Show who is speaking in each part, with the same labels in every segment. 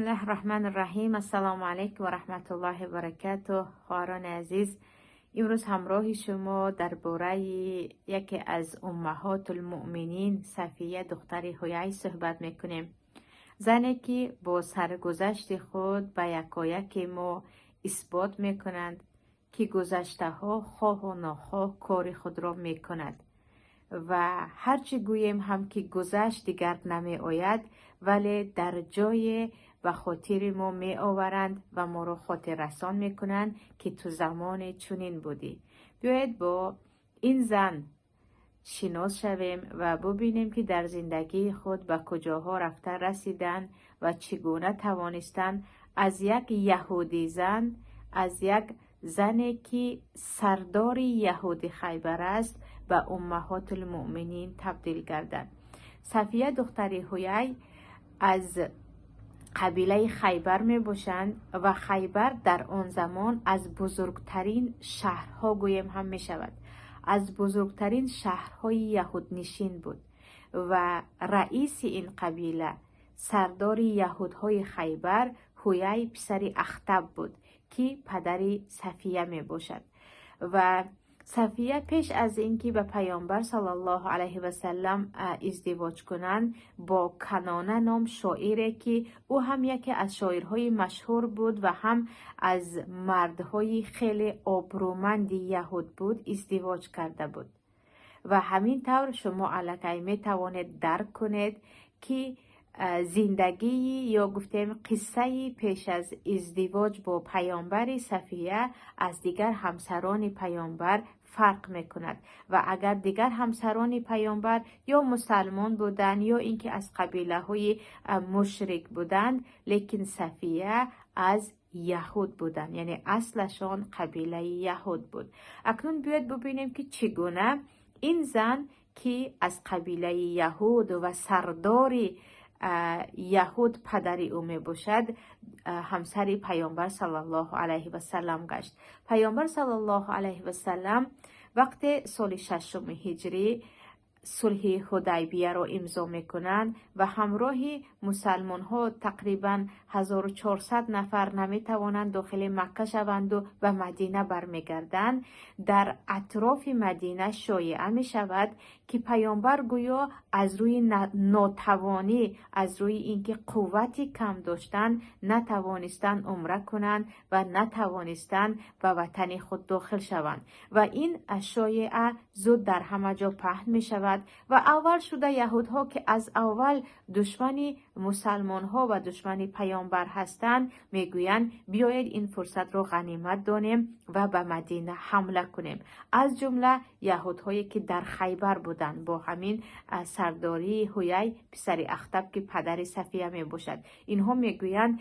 Speaker 1: الله الرحمن الرحیم. السلام علیکم و رحمت الله و برکاته. خواهران عزیز، امروز همراه شما درباره یکی از امهات المؤمنین، صفیه دختر حیی، صحبت میکنیم. زنی که با سرگذشت خود به یکایک ما اثبات میکنند که گذشته ها خواه و ناخواه کار خود را میکند و هرچی گوییم هم که گذشت دیگر نمی آید، ولی در جای به خاطر ما می آورند و ما را خاطر رسان می کنند که تو زمان چنین بودی. بیایید با این زن شناس شویم و ببینیم که در زندگی خود به کجاها رفته رسیدند و چگونه توانستند از یک یهودی زن، از یک زنی که سردار یهودی خیبر است، به امهات المؤمنین تبدیل گردند. صفیه دختر حیی از قبیله خیبر می باشند و خیبر در آن زمان از بزرگترین شهرها گویم هم می شود، از بزرگترین شهرهای یهود نشین بود و رئیس این قبیله، سردار یهودهای خیبر، حیی پسر اخطب بود که پدر صفیه می باشد. و صفیه پیش از اینکه به پیامبر صلی الله علیه و سلم ازدواج کنند، با کنانه نام شاعره که او هم یکی از شاعرهای مشهور بود و هم از مردهای خیلی آبرومند یهود بود، ازدواج کرده بود. و همین طور شما الکی می توانید درک کنید که زندگی یا گفتیم قصه پیش از ازدواج با پیامبر صفیه از دیگر همسران پیامبر فرق میکند. و اگر دیگر همسران پیامبر یا مسلمان بودند یا اینکه از قبیله های مشرک بودند، لیکن صفیه از یهود بودند، یعنی اصلشان قبیله یهود بود. اکنون بیاید ببینیم که چگونه این زن که از قبیله یهود و سردار یهود پدری او می باشد، همسر پیامبر صلی الله علیه و سلم گشت. پیامبر صلی الله علیه و سلم وقت سال ششم هجری صلح حدیبیه را امضا میکنند و همراه مسلمان ها تقریبا 1400 نفر نمیتوانند داخل مکه شوند و به مدینه برمیگردند، در اطراف مدینه شایعه می شود که پیامبر گویا از روی ناتوانی، از روی اینکه قوتی کم داشتند، نتوانستند عمره کنند و نتوانستند به وطن خود داخل شوند و این شایعه زود در همه جا پهن می شود. و اول شده یهودها که از اول دشمن مسلمان ها و دشمن پیامبر هستند، میگویند بیایید این فرصت را غنیمت دانیم و به مدینه حمله کنیم. از جمله یهودهایی که در خیبر بودند با همین سرداری حیی پسر اخطب که پدر صفیه می باشد. اینها میگویند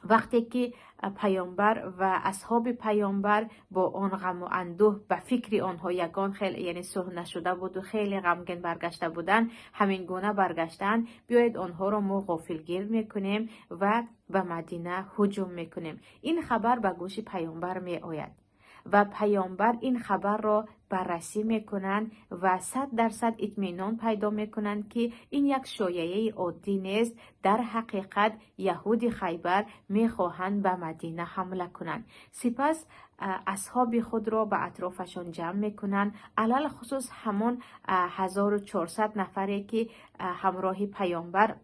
Speaker 1: وقتی که پیامبر و اصحاب پیامبر با آن غم و اندوه، به فکر آنها یگان خیلی یعنی صلح نشده بود و خیلی غمگین برگشته بودند، همین گونه برگشتن، بیایید آنها را ما غافلگیر میکنیم و به مدینه هجوم میکنیم. این خبر به گوش پیامبر می آید و پیامبر این خبر را بررسی میکنند و 100% اطمینان پیدا میکنند که این یک شایعه عادی نیست، در حقیقت یهود خیبر میخواهند به مدینه حمله کنند. سپس اصحاب خود را به اطرافشان جمع میکنند، علی الخصوص همان 1400 نفری که همراه پیامبر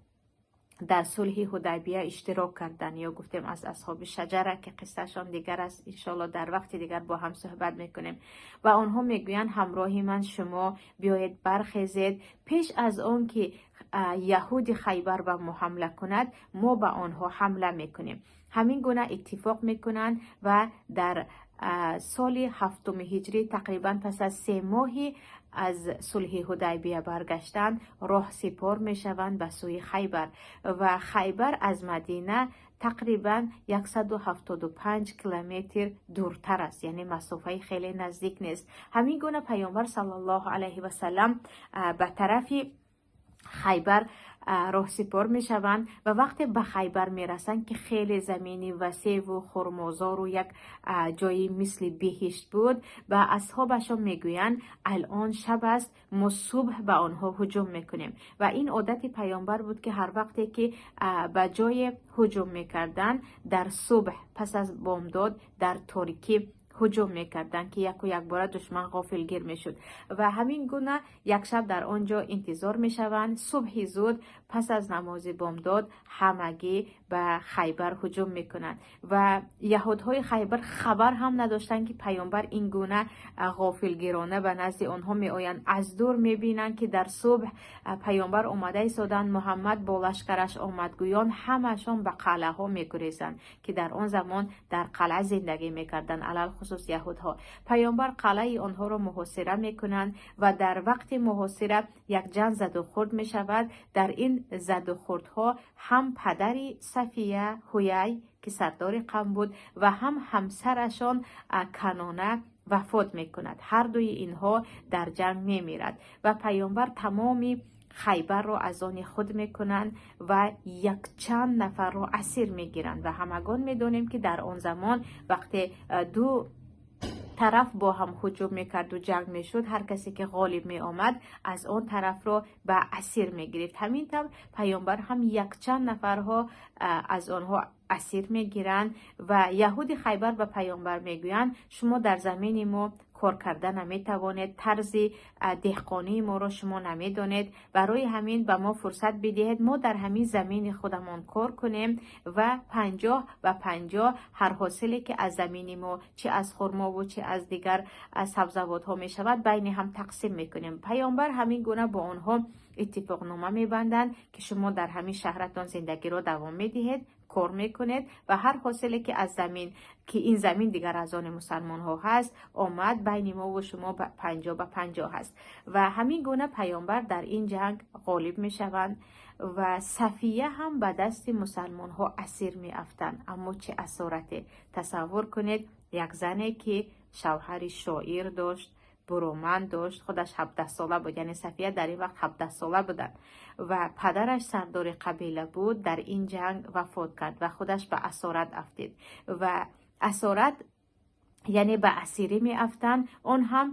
Speaker 1: در صلح حدیبیه اشتراک کردن، یا گفتیم از اصحاب شجره که قصهشان دیگر است، انشالله در وقت دیگر با هم صحبت میکنیم. و آنها میگویند همراه من شما بیایید برخیزید، پیش از آن که یهود خیبر به ما حمله کند، ما به آنها حمله میکنیم. همین گونه اتفاق میکنند و در سال هفتم هجری، تقریبا پس از 3 ماهی از صلح حدیبیه برگشتن، راه سپار میشوند به سوی خیبر و خیبر از مدینه تقریبا 175 کیلومتر دورتر است، یعنی مسافه خیلی نزدیک نیست. همین گونه پیامبر صلی الله علیه و سلم به طرف خیبر роҳсипор мешаванд ва вақте ба Хайбар мерасанд, ки хеле замини васеъву хурмозору як ҷои мисли биҳишт буд, ба асҳобашон мегӯянд: «Алон шаб аст, мо субҳ ба онҳо ҳуҷум мекунем». Ва ин одати паёмбар буд, ки ҳар вақте ки ба ҷое ҳуҷум мекарданд, дар субҳ, пас аз бомдод, дар торикӣ ҳуҷум мекарданд, ки яку якбора душман ғофилгир мешуд. Ва ҳамин гуна як шаб дар он ҷо интизор мешаванд. Субҳи зуд, пас аз намози бомдод, ҳамагӣ ба Хайбар ҳуҷум мекунанд ва яҳудҳои Хайбар хабар ҳам надоштанд, ки паёмбар ин гуна ғофилгирона ба назди онҳо меоянд. Аз дур мебинанд, ки дар субҳ паёмбар омада истоданд. «Муҳаммад бо лашкараш омад», гӯён ҳамаашон ба қалъаҳо мегурезанд, ки дар он замон дар қалъа зиндагӣ мекарданд, алалхусус яҳудҳо. Паёмбар қалъаи онҳоро муҳосира мекунанд ва дар вақти муҳосира як ҷанг задухӯрд мешавад. Дар ин задухӯрдҳо ҳам падари Сафия Ҳуяй, ки сардори қавм буд, ва ҳам ҳамсарашон Канона вафот мекунад. Ҳардуи инҳо дар ҷанг мемирад ва паёмбар тамоми Хайбарро аз они худ мекунанд ва якчанд нафарро асир мегиранд. Ва ҳамагон медонем, ки дар он замон вақте ду тараф бо ҳам ҳуҷум мекарду ҷанг мешуд, ҳар касе ки ғолиб меомад, аз он тарафро ба асир мегирифт. Ҳамин тавр паёмбар ҳам якчанд нафарҳо аз онҳо асир мегиранд ва яҳуди Хайбар ба паёмбар мегӯянд: «Шумо дар замини мо кор карда наметавонед, тарзи деҳқонии моро шумо намедонед. Барои ҳамин ба мо фурсат бидиҳед, мо дар ҳамин замини худамон кор кунем ва 50 ба 50 ҳар ҳосиле ки аз замини мо, чи аз хурмову чи аз дигар сабзавотҳо мешавад, байни ҳам тақсим мекунем». Паёмбар ҳамин гуна бо онҳо иттифоқнома мебанданд, ки шумо дар ҳамин шаҳратон зиндагиро давом медиҳед, кор мекунед ва ҳар ҳосиле ки аз замин, ки ин замин дигар аз они мусалмонҳо ҳаст, омад, байни мову шумо 50 ба 50 ҳаст. Ва ҳамин гуна паёмбар дар ин ҷанг ғолиб мешаванд ва Сафия ҳам ба дасти мусалмонҳо асир меафтанд. Аммо чӣ асорате! Тасаввур кунед, як зане ки шавҳари шоир дошт, буруманд дошт, худаш 17сола буд, яъне Сафия дар ин вақт 17сола буданд, ва падараш сардори қабила буд, дар ин ҷанг вафот кард ва худаш ба асорат афтид. Ва асорат, яъне ба асирӣ меафтанд, он ҳам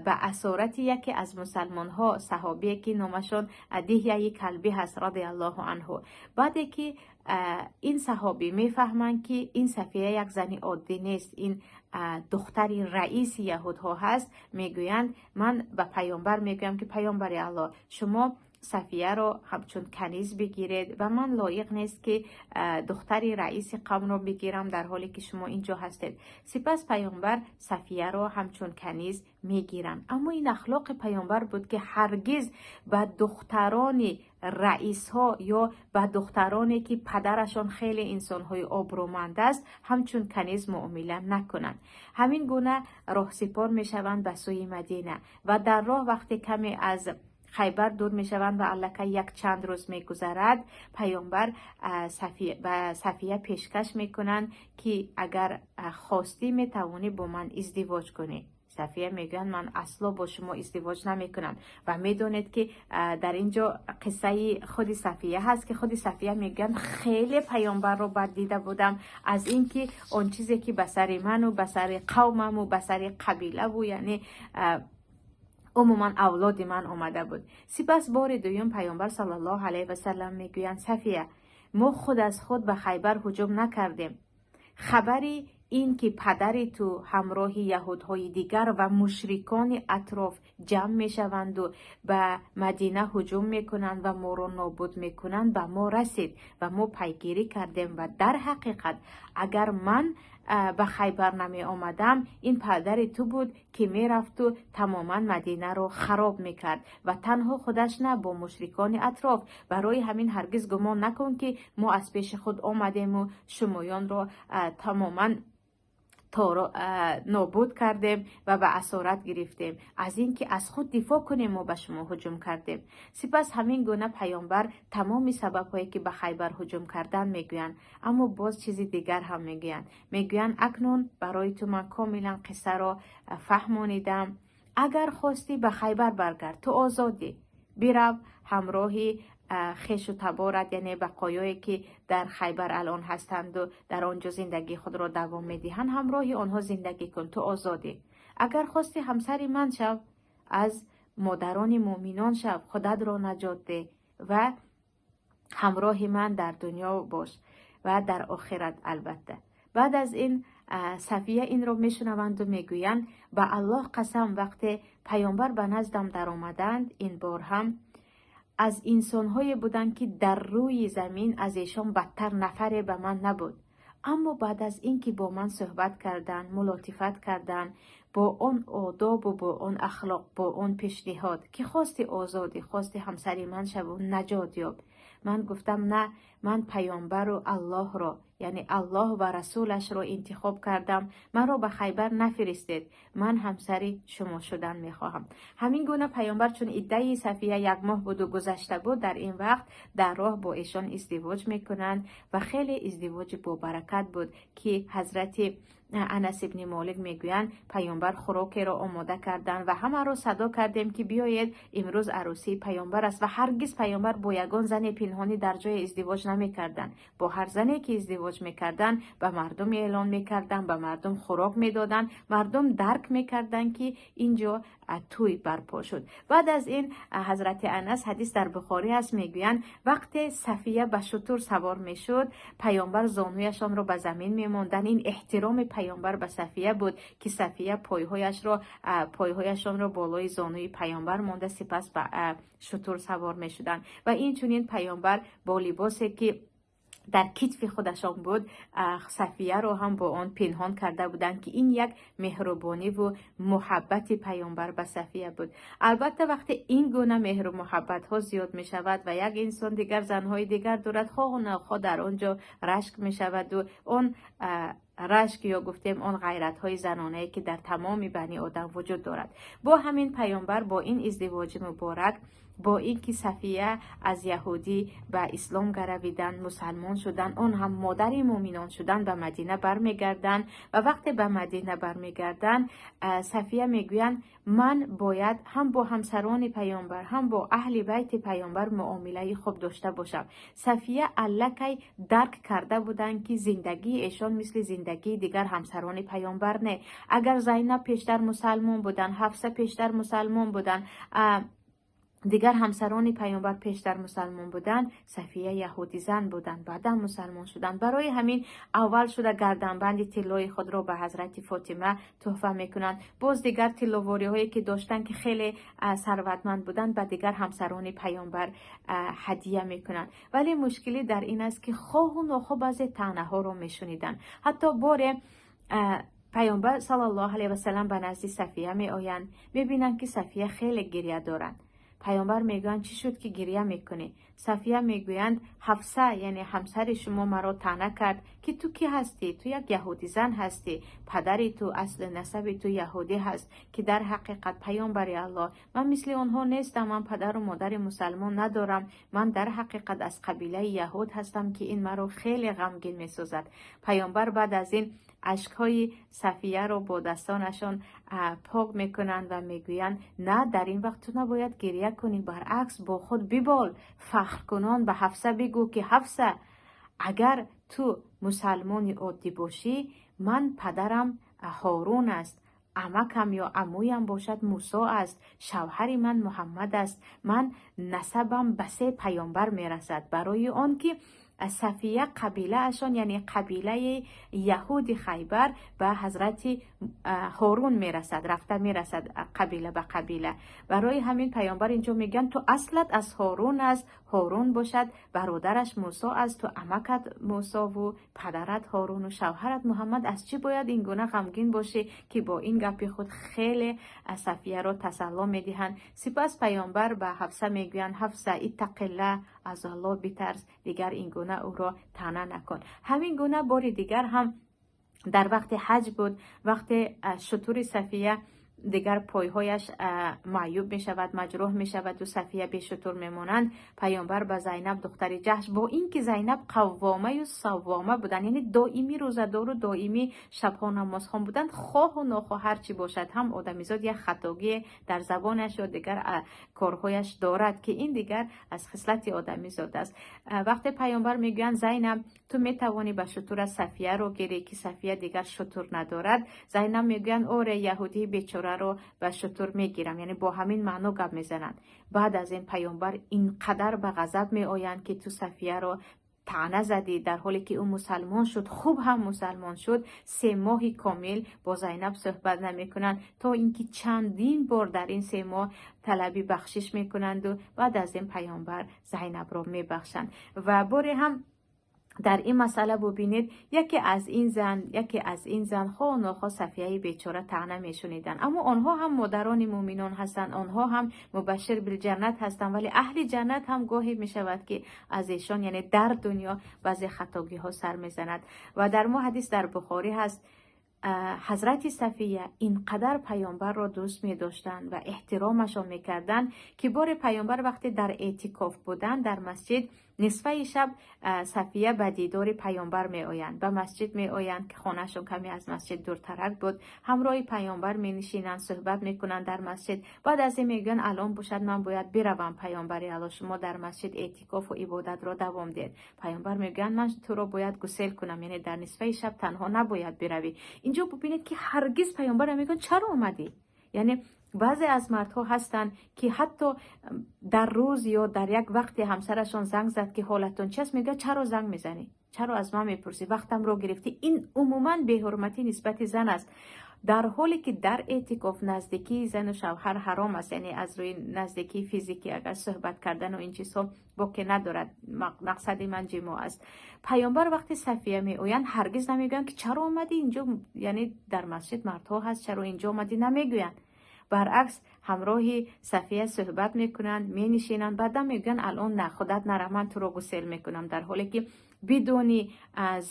Speaker 1: ба асорати яке аз мусалмонҳо, саҳобие ки номашон Диҳяи Калбӣ ҳаст, радиаллоҳу анҳу. Баъде ки ин саҳобӣ мефаҳманд, ки ин Сафия як зани оддӣ нест, ин духтари раиси яҳудҳо ҳаст, мегӯянд: «Ман ба паёмбар мегӯям, ки паёмбари Аллоҳ, шумо Сафияро ҳамчун каниз бигиред ва ман лоиқ нест, ки духтари раиси қавмро бигирам, дар ҳоле ки шумо инҷо ҳастед». Сипас паёмбар Сафияро ҳамчун каниз мегиранд. Аммо ин ахлоқи паёмбар буд, ки ҳаргиз ба духтарони раисҳо ё ба духтароне ки падарашон хеле инсонҳои обрӯманд аст, ҳамчун каниз муомила накунанд. Ҳамин гуна роҳсипор мешаванд ба сӯи Мадина ва дар роҳ, вақте каме аз Хайбар дур мешаванд ва аллакай як чанд рӯз мегузарад, паёмбар ба Сафия пешкаш мекунанд, ки агар хостӣ, метавонӣ бо ман издивоҷ кунӣ. Сафия мегӯянд: «Ман асло бо шумо издивоҷ намекунам». Ва медонед, ки дар ин ҷо қиссаи худи Сафия ҳаст, ки худи Сафия мегӯянд: «Хеле паёмбарро бад дида будам аз ин ки он чизе ки ба сари ману ба сари қавмаму ба сари қабилаву, яъне умуман авлоди ман омада буд». Сипас бори дуюм паёмбар саллаллоҳу алайҳи васалам мегӯянд: «Сафия, мо худ аз худ ба Хайбар ҳуҷум накардем. Хабари ин ки падари ту ҳамроҳи яҳудҳои дигар ва мушрикони атроф ҷамъ мешаванду ба Мадина ҳуҷум мекунанд ва моро нобуд мекунанд, ба мо расид ва мо пайгирӣ кардем. Ва дар ҳақиқат, агар ман ба Хайбар намеомадам, ин падари ту буд, ки мерафту тамоман Мадинаро хароб мекард ва танҳо худаш на, бо мушрикони атроф. Барои ҳамин ҳаргиз гумон накун, ки мо аз пеши худ омадему шумоёнро тамоман нобуд кардем ва ба асорат гирифтем. Аз ин ки аз худ дифоъ кунем, мо ба шумо ҳуҷум кардем». Сипас ҳамин гуна паёмбар тамоми сабабҳое ки ба Хайбар ҳуҷум кардан мегӯянд. Аммо боз чизи дигар ҳам мегӯянд. Мегӯянд: «Акнун барои ту ман комилан қиссаро фаҳмонидам. Агар хостӣ, ба Хайбар баргард, ту озодӣ, бирав ҳамроҳи Хешу таборат, яъне бақоёе ки дар Хайбар алон ҳастанду дар он ҷо зиндагии худро давом медиҳанд, ҳамроҳи онҳо зиндагӣ кун, ту озодӣ. Агар хости, ҳамсари ман шав, аз модарони муъминон шав, худатро наҷот деҳ ва ҳамроҳи ман дар дунё бош ва дар охират албатта. Баъд аз ин Сафия инро мешунаванду мегӯянд: «Ба Аллоҳ қасам, вақте паёмбар ба наздам даромаданд, ин бор ҳам аз инсонҳое буданд, ки дар рӯи замин аз эшон бадтар нафаре ба ман набуд. Аммо баъд аз ин ки бо ман суҳбат карданд, мулотифат карданд, бо он одобу бо он ахлоқ, бо он пешниҳод, ки хости озодӣ, хости ҳамсари ман шаву наҷот ёб, ман гуфтам: на, ман паёмбару Аллоҳро, яъне Аллоҳ ва расулашро интихоб кардам. Маро ба Хайбар нафиристед, ман ҳамсари шумо шудан мехоҳам». Ҳамин гуна паёмбар, чун иддаи Сафия як моҳ буду гузашта буд, дар ин вақт дар роҳ бо эшон издивоҷ мекунанд ва хеле издивоҷи бобаракат буд, ки ҳазрати Анас ибни Молик мегӯянд: «Паёмбар хӯрокеро омода карданд ва ҳамаро садо кардем, ки биёед, имрӯз арӯсии паёмбар аст». Ва ҳаргиз паёмбар бо ягон зане пинҳонӣ дар ҷое издивоҷ намекарданд. Бо ҳар зане ки издивоҷ мекарданд, ба мардум эълон мекарданд, ба мардум хӯрок медоданд, мардум дарк мекарданд, ки ин ҷо тӯй барпо шуд. Баъд аз ин ҳазрати Анас, ҳадис дар Бухорӣ аст, мегӯянд: вақте Сафия ба шутур савор мешуд, паёмбар зонуяшонро ба замин мемонданд. Ин эҳтироми паёмбар ба Сафия буд, ки Сафия пойҳояшонро болои зонуи паёмбар монда, сипас ба шутур савор мешуданд. Ва инчунин паёмбар бо либосе, ки дар китфи худашон буд, Сафияро ҳам бо он пинҳон карда буданд, ки ин як меҳрубониву муҳаббати паёмбар ба Сафия буд. Албатта, вақте ин гуна меҳру муҳаббатҳо зиёд мешавад ва як инсон дигар занҳои дигар дорад, хоҳу нохоҳ дар он ҷо рашк мешаваду он рашк ё гуфтем он ғайратҳои занонае, ки дар тамоми бани одам вуҷуд дорад. Бо ҳамин паёмбар бо ин издивоҷи муборак, бо ин ки Сафия аз яҳудӣ ба ислом гаравиданд, мусалмон шуданд, он ҳам модари муъминон шуданд, ба Мадина бармегарданд. Ва вақте ба Мадина бармегарданд, Сафия мегӯянд: «Ман бояд ҳам бо ҳамсарони паёмбар, ҳам бо аҳли байти паёмбар муомилаи хуб дошта бошам». Сафия аллакай дарк карда буданд, ки зиндагии эшон мисли зиндагии дигар ҳамсарони паёмбар не. Агар Зайнаб пештар мусалмон буданд, Ҳафса пештар мусалмон буданд, дигар ҳамсарони паёмбар пештар мусалмон буданд, Сафия яҳудизан буданд, баъдан мусалмон шуданд. Барои ҳамин аввал шуда гарданбанди тиллои худро ба ҳазрати Фотима тӯҳфа мекунанд. Боз дигар тилловориҳое, ки доштанд, ки хеле сарватманд буданд, ба дигар ҳамсарони паёмбар ҳадия мекунанд. Вале мушкилӣ дар ин аст, ки хоҳу нохоҳ баъзе таънаҳоро мешуниданд. Ҳатто боре паёмбар саллаллоҳу алайҳи васалам ба назди Сафия меоянд, мебинанд, ки Сафия хеле гиря доранд. Паёмбар мегӯянд: «Чӣ шуд, ки гиря мекунӣ?» Сафия мегӯянд: «Ҳафса, яъне ҳамсари шумо, маро таъна кард, ки ту кӣ ҳастӣ? Ту як яҳудизан ҳастӣ, падари ту, асли насаби ту яҳудӣ ҳаст». Ки дар ҳақиқат, паёмбари Аллоҳ, ман мисли онҳо нестам, ман падару модари мусалмон надорам, ман дар ҳақиқат аз қабилаи яҳуд ҳастам, ки ин маро хеле ғамгин месозад. Паёмбар баъд аз ин ашкҳои Сафияро бо дастонашон пок мекунанд ва мегӯянд: «На, дар ин вақт ту набояд гиря кунӣ, баръакс, бо худ бибол, фахркунон ба Ҳафса бигӯ, ки Ҳафса, агар ту мусалмони оддӣ бошӣ, ман падарам Ҳорун аст, амакам ё амӯям бошад Мусо аст, шавҳари ман Муҳаммад аст, ман насабам ба се паёмбар мерасад». Барои он ки Сафия қабилаашон, яъне қабилаи яҳуди Хайбар, ба ҳазрати Ҳорун мерасад, рафта мерасад қабила ба қабила. Барои ҳамин паёмбар инҷо мегӯянд: «Ту аслат аз Ҳорун аст, Ҳорун бошад бародараш Мусо аст, ту амакат Мусову падарат Ҳоруну шавҳарат Муҳаммад, аз чӣ бояд ин гуна ғамгин бошӣ?» Ки бо ин гапи худ хеле Сафияро тасалло медиҳанд. Сипас паёмбар ба Ҳафса мегӯянд: «Ҳафса, иттақилла, аз Аллоҳ битарс, дигар ин гуна ӯро таъна накун». Ҳамин гуна бори дигар ҳам дар вақти ҳаҷ буд, вақте шутури Сафия Дигар пойҳояш маъюб мешавад, маҷрӯҳ мешавад ва Сафия бешутур мемонанд. Паёмбар ба Зайнаб, духтари Ҷаҳш, бо ин ки Зайнаб қаввомаю саввома буданд, яъне доимӣ рӯзадору доимӣ шабҳо намозхон буданд, хоҳу нохоҳ ҳар чӣ бошад ҳам, одамизод як хатогие дар забонаш ё дигар корҳояш дорад, ки ин дигар аз хислати одамизод аст. Вақте паёмбар мегӯянд: «Зайнаб, ту метавонӣ ба шутура Сафияро гирӣ, ки Сафия дигар шутур надорад», Зайнаб мегӯянд: «Оре, яҳудии бечораро ба шутур мегирам», яъне бо ҳамин маъно гап мезананд. Баъд аз ин паёмбар ин қадар ба ғазаб меоянд, ки ту Сафияро таъна задӣ, дар ҳоле ки ӯ мусалмон шуд, хуб ҳам мусалмон шуд. 3 моҳи комил бо Зайнаб суҳбат намекунанд, то ин ки чандин бор дар ин 3 моҳ талаби бахшиш мекунанду баъд аз ин паёмбар Зайнабро мебахшанд. Ва боре ҳам дар ин масъала бубинед, яке аз ин зан, хоҳу нохоҳ Сафияи бечора таъна мешуниданд, аммо онҳо ҳам модарони муъминон ҳастанд, онҳо ҳам мубашшир билҷаннат ҳастанд, вале аҳли ҷаннат ҳам гоҳе мешавад, ки аз эшон, яъне дар дунё, баъзе хатогиҳо сар мезанад. Ва дар мо ҳадис дар Бухорӣ ҳаст: ҳазрати Сафия ин қадар паёмбарро дӯст медоштанд ва эҳтиромашон мекарданд, ки боре паёмбар вақте дар эътикоф буданд дар масҷид, нисфаи шаб Сафия ба дидори паёмбар меоянд, ба масҷид меоянд, ки хонаашон каме аз масҷид дуртарак буд. Ҳамроҳи паёмбар менишинанд, суҳбат мекунанд дар масҷид. Баъд аз ин мегӯянд: «Алон бошад, ман бояд биравам, паёмбари Алло, шумо дар масҷид эътикофу ибодатро давом диҳед». Паёмбар мегӯянд: «Ман туро бояд гусел кунам, яъне дар нисфаи шаб танҳо набояд биравӣ». Инҷо бубинед, ки ҳаргиз паёмбар мегӯянд: «Чаро омадӣ?» Яъне баъзе аз мардҳо ҳастанд, ки ҳатто дар рӯз ё дар як вақте ҳамсарашон занг зад, ки ҳолатон чи аст, мегӯяд: «Чаро занг мезанӣ? Чаро аз ман мепурсӣ? Вақтамро гирифтӣ». Ин умуман беҳурматӣ нисбати зан аст, дар ҳоле ки дар эътикоф наздикии зану шавҳар ҳаром аст, яъне аз рӯи наздикии физикӣ агар суҳбат кардану ин чизҳо боке надорад, мақсади ман ҷимоъ аст. Паёмбар вақте Сафия меоянд, ҳаргиз намегӯянд, ки чаро омадӣ инҷо, яъне дар масҷид мардҳо ҳаст, чаро инҷо омадӣ? Намегӯянд. Баръакс, ҳамроҳи Сафия суҳбат мекунанд, менишинанд, баъдан мегӯянд: «Алон на, худат нара, ман туро гусел мекунам», дар ҳоле ки бидуни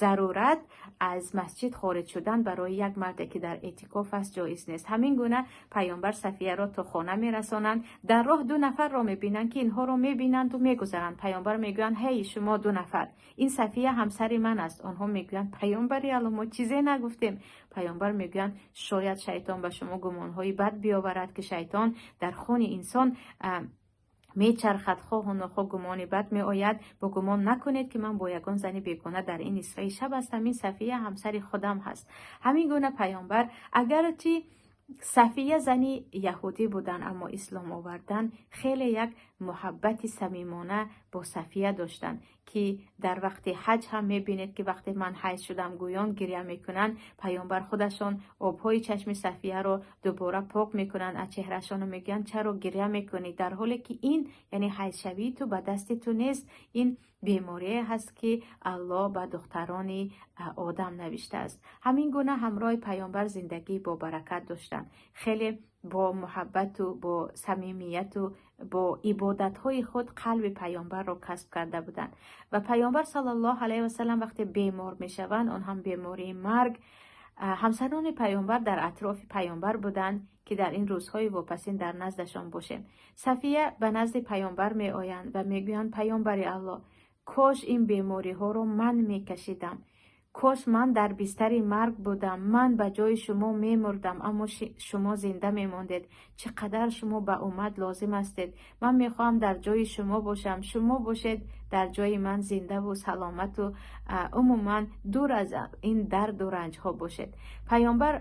Speaker 1: зарурат аз масҷид хориҷ шудан барои як марде, ки дар эътикоф аст, ҷоиз нест. Ҳамин гуна паёмбар Сафияро то хона мерасонанд. Дар роҳ ду нафарро мебинанд, ки инҳоро мебинанду мегузаранд. Паёмбар мегӯянд: «Ҳей, шумо ду нафар, ин Сафия ҳамсари ман аст». Онҳо мегӯянд: «Паёмбари Алло, мо чизе нагуфтем». Паёмбар мегӯянд: «Шояд шайтон ба шумо гумонҳои бад биёварад, ки шайтон дар хуни инсон мечархад, хоҳу нохоҳ гумони бад меояд. Бо гумон накунед, ки ман бо ягон зани бегона дар ин нисфаи шаб ҳастам. Ин Сафия ҳамсари худам ҳаст». Ҳамин гуна паёмбар, агарчи Сафия зани яҳудӣ буданд, аммо ислом овардан, хеле як муҳаббати самимона бо Сафия доштанд, ки дар вақти ҳаҷ ҳам мебинед, ки вақте ман ҳайз шудам гӯён гиря мекунанд, паёмбар худашон обҳои чашми Сафияро дубора пок мекунанд аз чеҳрашону мегӯянд: «Чаро гиря мекунӣ, дар ҳоле ки ин, яъне ҳайзшавии ту, ба дасти ту нест? Ин беморие ҳаст, ки Аллоҳ ба духтарони одам навиштааст». Ҳамин гуна ҳамроҳи паёмбар зиндагии бобаракат доштанд, хеле бо муҳаббату бо самимияту бо ибодатҳои худ қалби паёмбарро касб карда буданд. Ва паёмбар саллаллоҳу алайҳи васалам вақте бемор мешаванд, он ҳам бемории марг, ҳамсарони паёмбар дар атрофи паёмбар буданд, ки дар ин рӯзҳои вопасин дар наздашон бошем. Сафия ба назди паёмбар меоянд ва мегӯянд: «Паёмбари Аллоҳ, кош ин бемориҳоро ман мекашидам, кош ман дар бистари марг будам, ман ба ҷои шумо мемурдам, аммо шумо зинда мемондед. Чӣ қадар шумо ба уммат лозим ҳастед. Ман мехоҳам дар ҷои шумо бошам, шумо бошед дар ҷои ман, зиндаву саломату умуман дур аз ин дарду ранҷҳо бошед». Паёмбар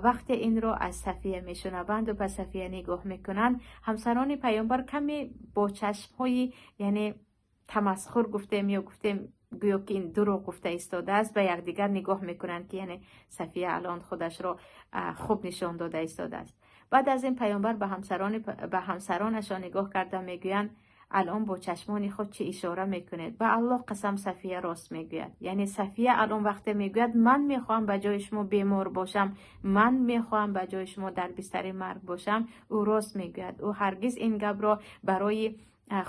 Speaker 1: вақте инро аз Сафия мешунаванду ба Сафия нигоҳ мекунанд, ҳамсарони паёмбар каме бо чашмҳои, яъне тамасхур гуфтем ё гуфтем, гӯё ки ин дурӯғ гуфта истодааст, ба якдигар нигоҳ мекунанд, ки яъне Сафия алон худашро хуб нишон дода истодааст. Баъд аз ин паёмбар ба ҳамсаронашон нигоҳ карда мегӯянд: «Алон бо чашмони худ чӣ ишора мекунед? Ба Аллоҳ қасам, Сафия рост мегӯяд». Яъне Сафия алон вақте мегӯяд: «Ман мехоҳам ба ҷои шумо бемор бошам, ман мехоҳам ба ҷои шумо дар бистари марг бошам», ӯ рост мегӯяд. Ӯ ҳаргиз ин гапро барои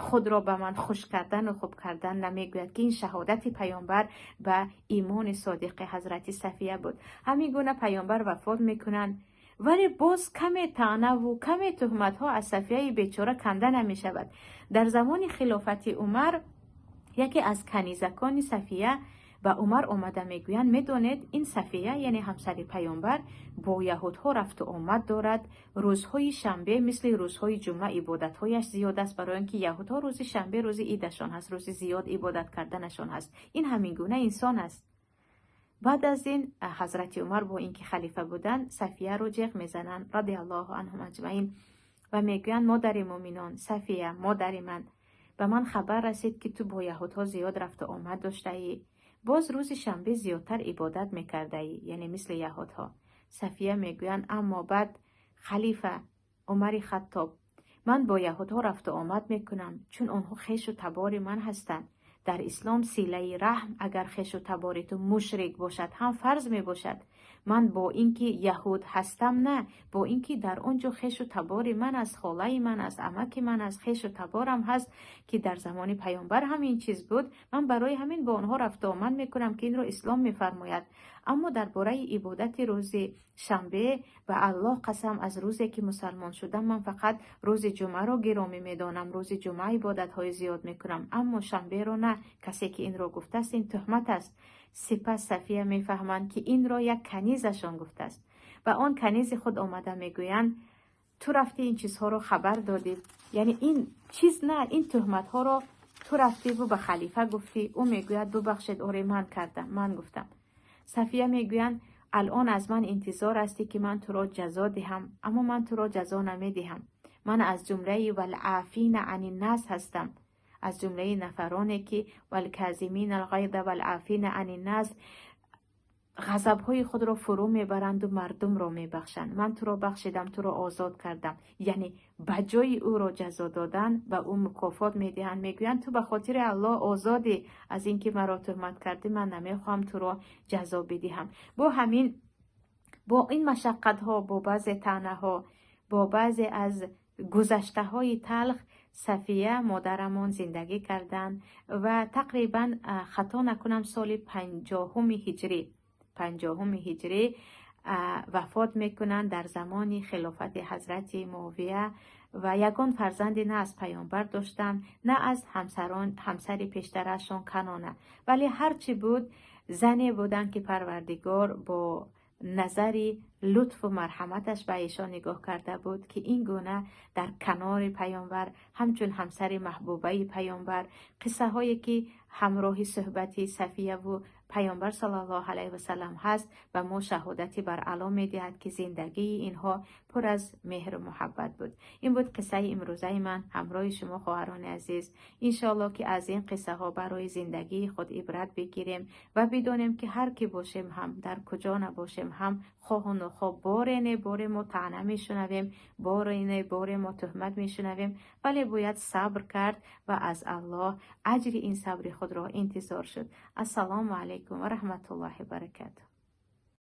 Speaker 1: худро ба ман хуш кардану хуб кардан намегӯяд, ки ин шаҳодати паёмбар ба имони содиқи ҳазрати Сафия буд. Ҳамин гуна паёмбар вафот мекунанд. Вале боз каме таънаву каме туҳматҳо аз Сафияи бечора канда намешавад. Дар замони хилофати Умар яке аз канизакони Сафия ба Умар омада мегӯянд: медонед, ин Сафия, яъне ҳамсари паёмбар, бо яҳудҳо рафту омад дорад, рӯзҳои шанбе мисли рӯзҳои ҷумъа ибодатҳояш зиёд аст, барои он ки яҳудҳо рӯзи шанбе рӯзи идашон ҳаст, рӯзи зиёд ибодат карданашон ҳаст. Ин ҳамин гуна инсон аст. Баъд аз ин ҳазрати Умар бо ин ки халифа буданд, Сафияро ҷеғ мезананд, радиаллоҳу анҳум аҷмаин, ва мегӯянд: модари муъминон, Сафия, модари ман, ба ман хабар расид, ки ту бо яҳудҳо зиёд рафту омад доштаӣ, боз рӯзи шанбе зиёдтар ибодат мекардаӣ, яъне мисли яҳудҳо. Сафия мегӯянд: аммо баъд, халифа Умари Хаттоб, ман бо яҳудҳо рафту омад мекунам, чун онҳо хешу табори ман ҳастанд. Дар ислом силаи раҳм, агар хешу табори ту мушрик бошад ҳам, фарз мебошад. Ман бо ин ки яҳуд ҳастам, на бо ин ки дар он ҷо хешу табори ман аст, холаи ман аст, амаки ман аст, хешу таборам ҳаст, ки дар замони паёмбар ҳам ин чиз буд, ман барои ҳамин бо онҳо рафту омад мекунам, ки инро ислом мефармояд. Аммо дар бораи ибодати рӯзи шанбе, ба Аллоҳ қасам, аз рӯзе ки мусалмон шудам, ман фақат рӯзи ҷумъаро гиромӣ медонам, рӯзи ҷумъа ибодатҳои зиёд мекунам, аммо шанберо на. Касе ки инро гуфтааст, ин туҳмат аст. Сипас Сафия мефаҳманд, ки инро як канизашон гуфтааст. Ба он канизи худ омада мегӯянд: ту рафтӣ ин чизҳоро хабар додӣ, яъне ин чиз на, ин туҳматҳоро ту рафтиву ба халифа гуфтӣ. Ӯ мегӯяд: бубахшед, оре, ман кардам, ман гуфтам. Сафия мегӯянд: алон аз ман интизор ҳастӣ, ки ман туро ҷазо диҳам, аммо ман туро ҷазо намедиҳам. Ман аз ҷумлаи валъафина ани нас ҳастам, аз ҷумлаи нафароне ки валказимина алғайза валъафина ани нас, ғазабҳои худро фурӯ мебаранду мардумро мебахшанд. Ман туро бахшидам, туро озод кардам. Яъне ба ҷои ӯро ҷазо додан ба ӯ мукофот медиҳанд, мегӯянд: ту ба хотири Аллоҳ озодӣ, аз ин ки маро туҳмат кардӣ, ман намехоҳам туро ҷазо бидиҳам. Бо ҳамин, бо ин машаққатҳо, бо баъзе таънаҳо, бо баъзе аз гузаштаҳои талх Сафия модарамон зиндагӣ карданд ва тақрибан, хато накунам, соли 50-уми ҳиҷрӣ вафот мекунанд дар замони хилофати ҳазрати Муовия. Ва ягон фарзанде на аз паёмбар доштанд, на аз ҳамсарон, ҳамсари пештарашон Канона. Вале ҳарчи буд, зане буданд, ки Парвардигор бо назари лутфу марҳаматаш ба эшон нигоҳ карда буд, ки ин гуна дар канори паёмбар, ҳамчун ҳамсари маҳбубаи паёмбар. Қиссаҳое ки ҳамроҳи суҳбати Сафияву паёмбар саллаллоҳу алайҳи васалам ҳаст, ба мо шаҳодати баръало медиҳад, ки зиндагии инҳо пур аз меҳру муҳаббат буд. Ин буд қиссаи имрӯзаи ман ҳамроҳи шумо, хоҳарони азиз. Иншоалло, ки аз ин қиссаҳо барои зиндагии худ ибрат бигирем ва бидонем, ки ҳар ки бошем ҳам, дар куҷо набошем ҳам, хоҳу нохоҳ боре не боре мо таъна мешунавем, боре не боре мо туҳмат мешунавем, вале бояд сабр кард ва аз Аллоҳ аҷри ин сабри худро интизор шуд. Ассалому алайкум ва раҳматуллоҳи баракатуҳ.